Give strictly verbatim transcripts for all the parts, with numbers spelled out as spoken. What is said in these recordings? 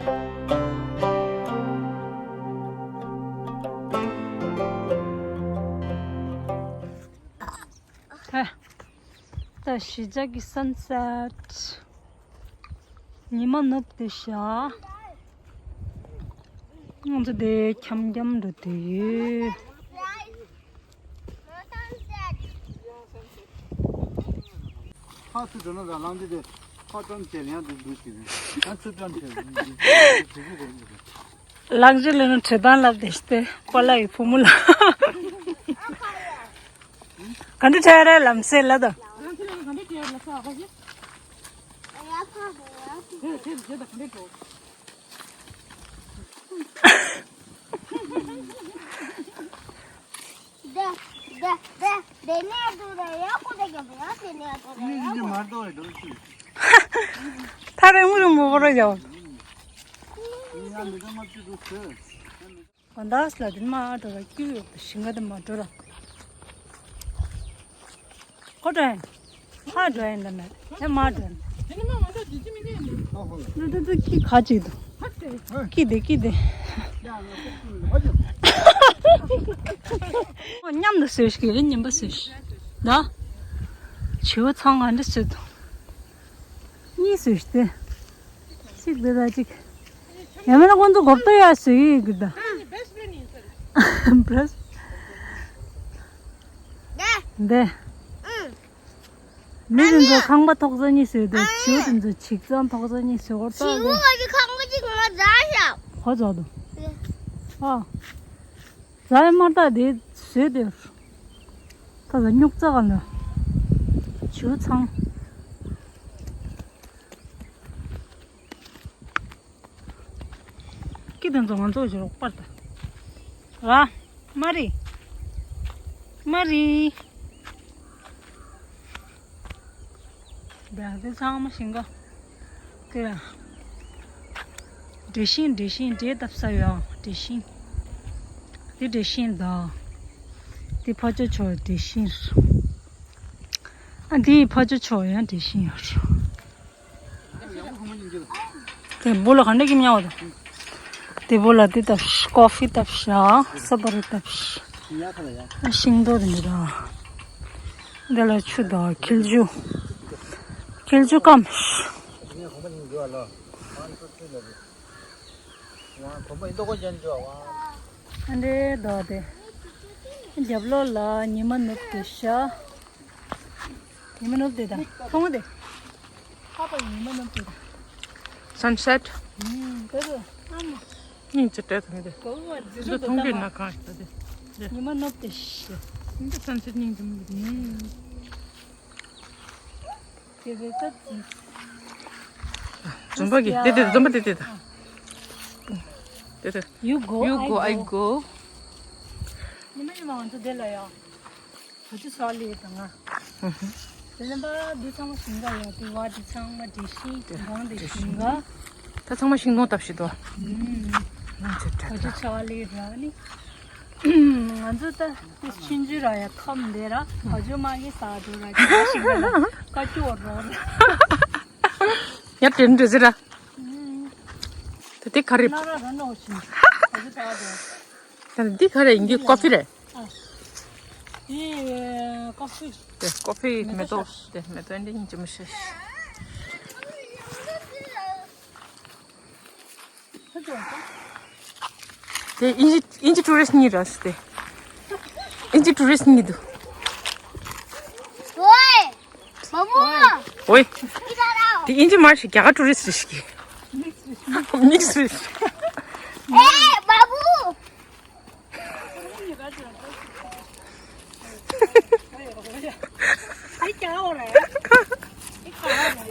ད་ད་གཞིས་ཆགས་ཀྱི་སན་སེཊ། ཉི་མ་ནུབ་སྟེ་ཤག་ང་ཚོ་དེ་འཁྱམ་འཁྱམ་འགྲོ་དུས་ཡོད། ཕར་ཚུར་འགྲོ་ན་ར་ལངས་དུས་དེ་ཕར་བཀྲམ་བྱས་ལ་ཡང་དེ་འདུག་ཅིག་རེད། ཡང་ཚུར་བཀྲམ་བྱས་ལ་འདུག་ཅིག་རེད། ལག་འཇུ་ལེན་ནོ་བྲེ་ཐང་ལབ་དེ་སྟེ་ཀོ་ལ་ཡི་ཕོ་མོ་ལ། ག་འདྲ་བྲེ་རེད་ལམ་སེ་ལ་དང་། ཐག་རིང་མོ་རིང་མོ་བོར་བ་བྱའོ། གོ་འདག་ལ་དེ་མ་འགྲོ་ར་སྐྱིད་ཡོད་པ་ཞིང་ཁ་དེ་མ་འགྲོ་ར། ཁོ་འགྲོ་ཡིན། ཧ་འགྲོ་ཡིན་ད་མེད་དེ་མ་འགྲོ་ཡིན། འདུ་འདུ་འདུ་ཁྱི་ག་ཅིག་འདུག་ཁྱི་དེ་ཁྱི་དེ། མཉམ་དུ་བཟོས་ཤིག་རེ་ཉིན་པ་བཟོས་ཤིག་ད་བྱིའུ་ཚང་ང་འདྲ་བཟོས་འདུག་གཉིས་བཟོས་ཤིག་དེ། གཅིག་འདི་དང་གཅིག་ཡང་མིན་ན་ཁོང་ཚོ་གོ་ཏོ་ཡ་ཟེར་གི་ཡོད་གི་ད། བྲེས། འདི། མི་དེ་ཚོ་ཁང་པ་ཐོག་ས་གཉིས་བཟོས་འདུག་བྱིའུ་དེ་ཚོ་བྱིའུ་ཚང་ཐོག་ས་གཉིས་བཟོས་གོ་ཏོ་གི། ཁང་པ་གཅིག་ང་རྫ་ཤག་ཧོ་རྫ་འདུག་ཨ། རྫ་ཡ་མར་ཐག་དེ་བཟོས་དེ། ད་ལ་སྨྱུག་རྩ་ག་ལ། བྱིའུ་ཚང་། ཀི་དང་ཚོ་ང་ཚོ་ཞིག་རོགས་པར་ད། ར། མ་རི། མ་རི། བདག་དེ་ཚང་མ་ཞིང་ཁ། དེ་ལ། འབྲས་ཤིང་འབྲས་ཤིང་འབྲས་བཏབ་ས་ཡོད་འབྲས་ཤིང་། དེ་འབྲས་ཤིང་ད། དེ་ཕ་ཅོ་ཆོ་འབྲས་ཤིང་། ཨ་དེ་ཕ་ཅོ་ཆོ་ཡང་འབྲས་ཤིང་ཡོད། དེ་བུ་ལ་ག་འདྲ་གི་མཉམ་པ་དང་། དེ་བུ་ལ་དེ་བཏབ་ཤག་ཀོ་ཧྥི་བཏབ་ཤག་ས་བ་རི་བཏབ་ཤག་ཤིང་ཏོག་དེ་འདྲ་དང་། དེ་ལ་ཆུ་དང་ཁྱི་ལྕུ། ཁྱི་ལྕུ་སྐམ་ཤག་ཨ་འདྲེ་དོ་དེ། རྒྱབ་ལོགས་ལ་ཉི་མ་ནུབ་དེ་ཤག་ཉི་མ་ནུབ་དེ་དང་མཐོང་དེ། ཁ་པར་ཉི་མ་ནུབ་དེ་དང་། Sunset། ཨུམ་དེ་དུ་ཨ་མ། སྙིང་རྗེ་སྤྲད་ཐུབ་མི་དེ། གོ་བ་འདི་འདི་མཐོང་རྒྱུ་ན་གང་ཞིག་ད་དེ། ཉི་མ་ནུབ་དེ་ཤག་འདི་Sunset་སྙིང་རྗེ་མི་འདུག་དེ་རེད་ད། འཛོམས་པ་གི་དེ་དེ་འཛོམས་པ་དེ་དེ་ད། དེ་དེ། You go, You go, I I go. go. ཉི་མ་ཉི་མ་ང་ཚོ་དེ་ལ་ཡ། བ་ཕྱུགས་ཚོ་ལས་དང་ང་། དེ་ནས་པ་འདི་ཚང་མ་ཞིང་ཁ་ཡ་དེ་བ་འདི་ཚང་མ་འབྲས་ཤིང་སྒང་དེ་ཞིང་ཁ། ད་ཚང་མ་ཤིང་སྡོང་བཏབ་ཤིག་དོ། ཨུམ། ནང་ཆེ་བ་ཕྱུགས་ཚོ་ལས་ར་ནི། ང་ཚོ་ད་དེ་ཆུང་ཆུང་ར་ཡ་ཁམས་འདི་ར་བ་ཕྱུགས་མ་གི་ས་འགྲོ་ར་ཅི་ཞིག་ར་ཀ་ཅོ་རོ་ར། ཡ་དྲན་འདྲི་ཟེར་ར། ད་དེ་ག་རེ། ན་ར་ར་ནོ་ཞིག་བ་ཕྱུགས་ཚོ་འགྲོ། ད་འདི་ག་རེ་ཡིན་གྱི་ཀོ་ཕི་རེད། ཨ། དེ་ཀོ་ཕི། དེ་ཀོ་ཕི་མེ་ཏོག་དེ་མེ་ཏོག་འདི་སྙིང་རྗེ་མོ་ཞིག་དེ་ཨིན་ཇི་ཨིན་ཇི་ཊུ་རི་སི་ཊི་གཉིས་རེད་དེ། ཨིན་ཇི་ཊུ་རི་སི་ཊི་གཉིས་འདུག་ཝེ། མ་བུ། ཝེ། དེ་ཨིན་ཇི་མ་རེད་ཤག་རྒྱ་གར་ཊུ་རི་སི་ཊི་རེད་ཤག་མིག་སི་རེད་ཤག་ཨེ་མ་བུ།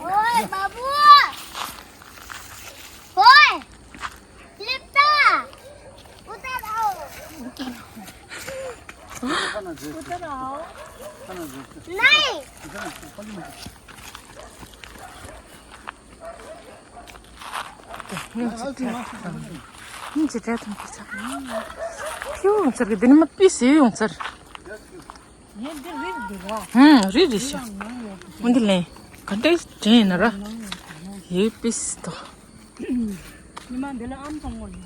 ཨོའི་མ་བུ། ཨོའི། སླེབས་ད། ཨུ་ཏ་རའོ། ཨུ་ཏ་རའོ། ནའི། སྙིང་རྗེ་སྤྲད་སྙིང་རྗེ་སྤྲད་ཐུབ་ཀྱི་ཚ། ཕིའུ་ཡོང་ཚར་གི་འདི་ནི་མ་པི་སི་ཡོང་ཚར། ངས་འདི་རིག་འདུག་ར། ཧུམ་རིག་རིག་ཤག་འོན་ཏེ་ལན་ག་འདྲས་དྲན་ན་ར། ཡོད་པི་སི་དོ། ཉི་མ་འདི་ལ་ཨམ་ཚང་མོ་ཡོད།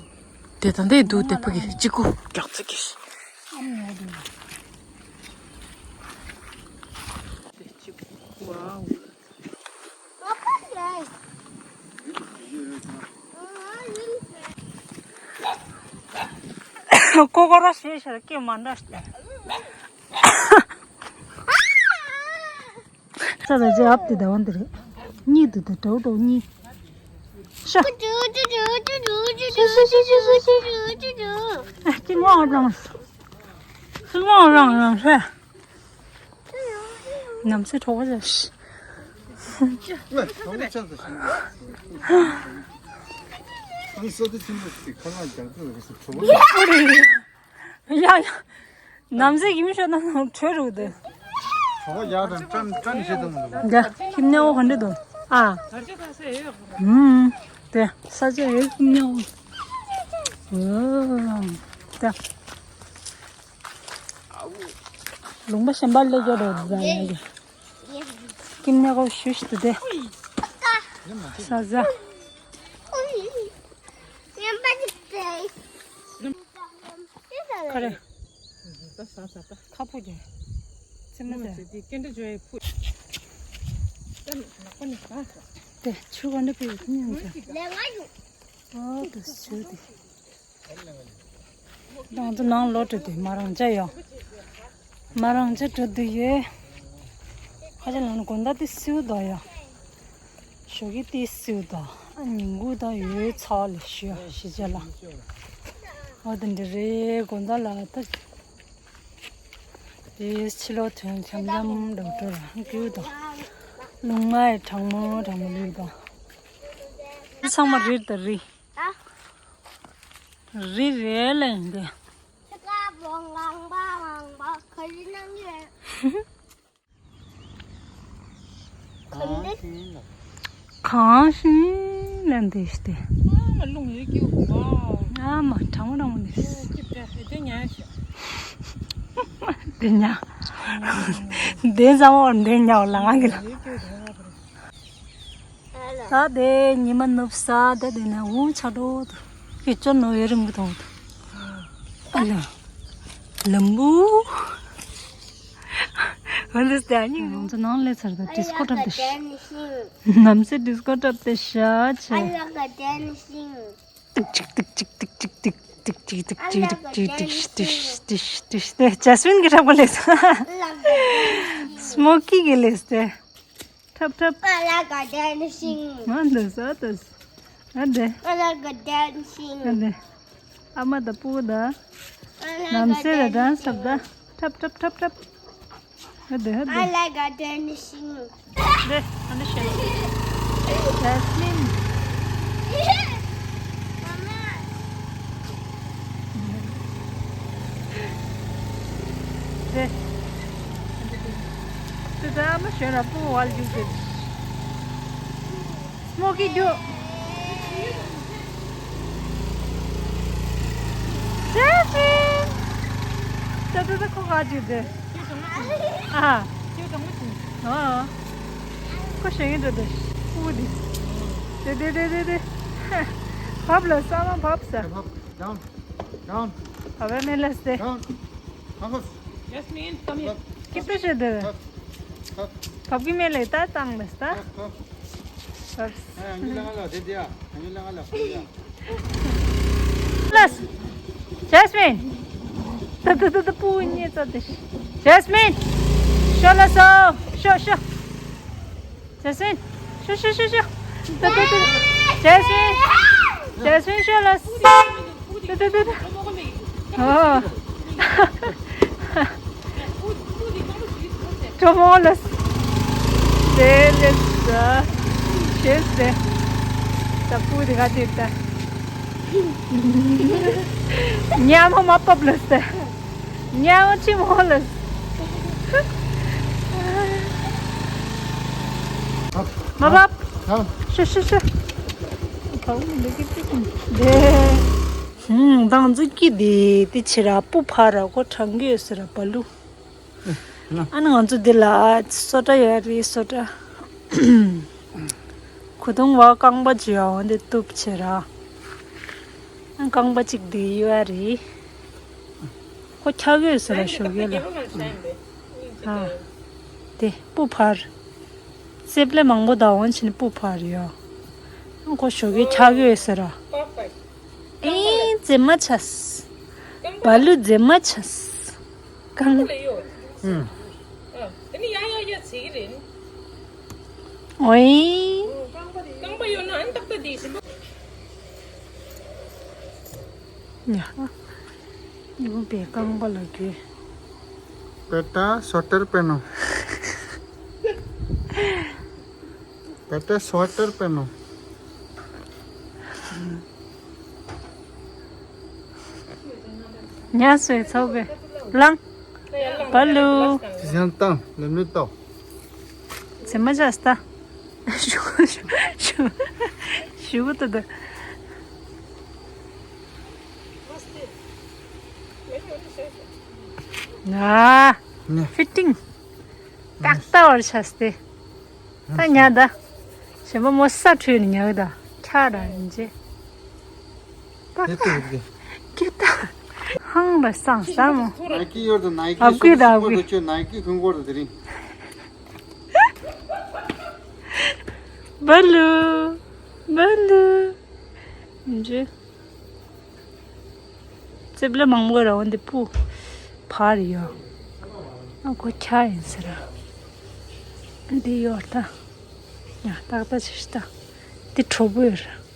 དེ་ད་འདི་འདུག་དེ་ཕ་གི་གཅིག་གུ་རྒྱག་ཚིག་གི། ཨམ་ཡོད་དེ། ཀོ་ཀོ་ར་ཤེས་ཤར་ཀེ་མ་འདྲ། ས་ས་ཅི་ཨབ་དེ་ད་བན་དེ་རེད། གཉིད་དུ་དེ་དྲོ་དྲོ་གཉིད། ཤ། ཤ་ཤ་ཤ་ཤ་ཤ། ཨ་ཅི་མོ་རང་རང་ཤ། ནམ་སེ་གྲོགས་པོ་ཤ། ཨང་སོ་དེ་ཆེན་པོ་ཞིག་ཁ་ལག་རྒྱག་དུས་རེད་ཟེར་གྲོགས་པོ། ཡ་ཡ། ནམ་ཟེ་ཡིན་ཤོད་ན་ནང་བྲོས་རུ་དེ། གྲོགས་པོ་ཡག་དང་ཀྲན་ཀྲན་བྱེད་དང་། ཡ་ཁྱིམ་ནས་འོ་ག་འདྲ་དང་ཨ། ཧུམ། དེ་ས་ཆ་ཡོད་ཁྱིམ་ནས་འོ། ཨོ། དེ། ལུང་པ་གཞན་པ་ལས་སྐྱོ་རུ་དེ་ཡ་ཡ། ཁྱིམ་ནས་འོ་ཞུ་ཞུ་དེ། ས་ཟ། ཁ་རེ། ཁ་ཕོ་རྒྱ། ཚེ་མ་ཟ། དེ་ཆུ་ག་འདྲ་ཕེབས་ཉན་ཟ། ཨོ་དེ་ཆུ་དེ། དང་དུ་ནང་ལོག་འགྲོ་དུས་མ་རང་ཅག་ཡོད། མ་རང་ཅག་འགྲོ་དུས་ཡོད། ཁ་ཅག་ལ་ནི་དགོང་དག་དེ་སིའུ་དོ་ཡོད། ཞོགས་ཀྱི་ཏི་སིའུ་དང་ཨ་ཉིན་གུང་དང་ཡོད་ཚ་ལ་ཞུ་ཞི་བྱ་ལ། འོ་དེ་འདྲ་རེད་དགོང་དག་ལ་ད། དེ་ཕྱི་ལོགས་ཐོན་འཆམ་འཆམ་འགྲོ་འགྲོ་རང་ཀིའུ་དང་། ལུང་མའི་གྲང་མོ་གྲང་མོ་ལུས་དང་། ཚང་མ་རིལ་དང་རི། རི་རེད་ལ་ཡིན་ཏེ། གང་ཤིང་ལ་འདི་སྟེ། ཨ་མ་གྲང་མོ་གྲང་མོ་འདི། འདི་ཉ། འདི་ཟ་བོ་འདི་ཉ་ལ་ང་གི་ལ། ད་དེ་ཉི་མ་ནུབ་ས་ད་དེ་ན་འུ་ཆ་འགྲོ་དུ་ཁྱེད་ཅོ་ནོ་ཡོད་རིང་གི་དོང་དུ། ཨ་ལ། ལམ་བུ། འོན་ཏེ་སྟེ་ཨ་ནི་ང་ཚོ་ནང་ལས་ཚར་ད་ཌིས་ཀོ་འཁྲབ་སྟེ་ཤ། ནམ་སེ་ཌིས་ཀོ་འཁྲབ་སྟེ་ཤ་ཆེ། ཏིག་ཅིག་ཏིག་ཅིག་ཏིག་ཅིག་ཏིག་ཅིག་ཏིག་ཅིག་ཏིག་ཅིག་ཏིག་ཅིག་ཏིག་ཅིག་ཏིག་ཅིག་ཏིག་ཅིག་ཏིག་ཏེ་ཇེ་སི་མིན་གྱི་འཁྲབ་གོ་ལས། སྨོ་ཀི་གི་ལས་ཏེ། འཁྲབ་འཁྲབ། I like a dancing. ང་འདི་ཟ་ཏེ། ཨ་དེ། I like a dancing. ཨ་དེ། ཨ་མ་དང་སྤུ་གུ་དང་། I like ནམ་a སེ་ར་ཌན་སི་ཐབ་ད། dancing. འཁྲབ་འཁྲབ་འཁྲབ་འཁྲབ། ཨ་དེ་ཨ་དེ། I like a dancing. དེ་ཨ་ནི་ཤེས། ཇེ་སི་མིན། Mama. དེ། དེ་ད་ཨ་མ་ཞོན་ར་སྤུ་གུ་བལ་རྒྱུག་དེ། སྨོ་ཀི་རྒྱུག་ཇེ་སི་མིན། ད་ད་ད་ཁོ་ག་རྒྱུག་དེ། ཨ། ཨ། ཁོ་ཞེ་ངེ་འགྲོ་དེ། སྤུ་གུ་དེ། དེ་དེ་དེ་དེ་དེ། བབ་ལ་ས་མ་བབ་ས། Down, down. བབ་མེ་ལ་སྟེ། Down. Vamos. Jasmine, come here. ཁྱི་པེ་ཤེ་དེ། Up, up, བབ་གི་མེ་ལེ་ད་བཏང་ལེ་ད། Up, up. བབ། ཨ་ཡང་ལ་ང་ལ་དེ་དེ་ཡ། ཡང་ལ་ང་ལ་དེ་ཡ། ལས། ཇེ་སི་མིན། ད་ད་ད་ད་སྤུ་གུ་གཉིས་ཙམ་དེ། ཇེ་སི་མིན། ཤོ་ལ་སོ། ཤོ་ཤོ། ཇེ་སི་མིན། ཤོ་ཤོ་ཤོ་ཤོ། ད་ད་ད། ཇེ་སི་མིན། ཇེ་སི་མིན་ཤོ་ལ་སོ། ད་ད་ད་ད། ཨོ། གྲོ་མོ་ལ་སོ། དེ་ལས་ཤེས་ཏེ། ད་སྤུ་གུ་དེ་ག་དེ་ད། ཉ་མོ་མ་བབ་ལ་སྟེ། ཉ་མོ་ཆི་མོ་ལ་སྟེ། མ་བབ། ཤུ་ཤུ་ཤུ། བབ་མི་འདུག་གི་ཏིག་ཏིག་འདི། ཧུམ། ད་ང་ཚོ་སྐྱིད་དེ་དེ་ཕྱི་ར་སྤུ་ཕ་ར་ཁོ་གྲང་གི་ཡོད་ཟེར་ར་བ་ལུ། ཨ་ནི་ང་ཚོ་འདི་ལ་སོ་ཏྲ་ཡོད་རེད་སོ་ཏྲ། གོས་ཐུང་བ་རྐང་པ་ཅི་ཡོད་འདི་གཏུབ་བྱེད་ར། རྐང་པ་གཅིག་འདི་ཡོད་རེད། ཁོ་འཁྱག་ཡོད་ཟེར་ར་ཞོགས་ཀས་ལ། ཨ། དེ་སྤུ་འཕར། རྩེབ་ལེ་མང་པོ་དང་འོང་ཕྱིན་སྤུ་འཕར་ཡོད། ཁོ་ཞོགས་ཀས་འཁྱག་ཡོད་ཟེར་ར། ཨེ་མཛེས་མ་ཆགས། བ་ལུ་མཛེས་མ་ཆགས། རྐང་། ཨུམ། ཨ་ནི་ཡ་ཡ་ཡ་ཟེར་གི་རེད། ཨོའི། རྐང་པ་ཡོད་ན་ཨ་ནི་ཏག་ཏག་དེ་ཞིམ་པོ། ཡ། ཡུམ་པའི་རྐང་པ་ལ་རྒྱུས། बेटा स्वेटर पहनो। बेटा स्वेटर पहनो। ཉལ་སོས་ཚོགས་པའི་ལང་། བ་ལུ། ཞིང་དང་ལམ་ལུགས་ཏོ། ཚེ་མ་ཇ་སྟ། ཞུ་ཞུ་ཞུ་ཞུ་ཏོ་ཏོ། ང་། ནེ། ཕི་ཊིང་། ཏག་ཏག་བར་ཆགས་ཏེ། ད་ཉལ་ད། གཞན་པ་མོ་ས་འཕྲོས་ནས་ཉལ་གི་ད། ཁྱག་ར་ཡིན་ཅེ། ད་དེ་ལྟ་བུ་གི། ཀི་ད། ཧང་ར་སང་ས་མོ། ནའི་ཀི་ཡོད་ད། ནའི་ཨ་ཀི་ད་ཨ་ཀི། ནའི་ཀི་གོན་གོ་ད་དེ་རིང་། བ་ལུ། བ་ལུ། ཡིན་ཅེ། རྩེབ་ལེ་མང་པོ་ར་འོན་ཏེ་སྤུ་འཕར་ཡོད། ཨ་ཁོ་འཁྱག་ཡིན་ཟེར་ར། འདི་ཡོད་ད། ཡ་ཏག་ཏག་ཅིག་ཤི་ད། འདི་གྲོགས་པོ་ཡོད་ར།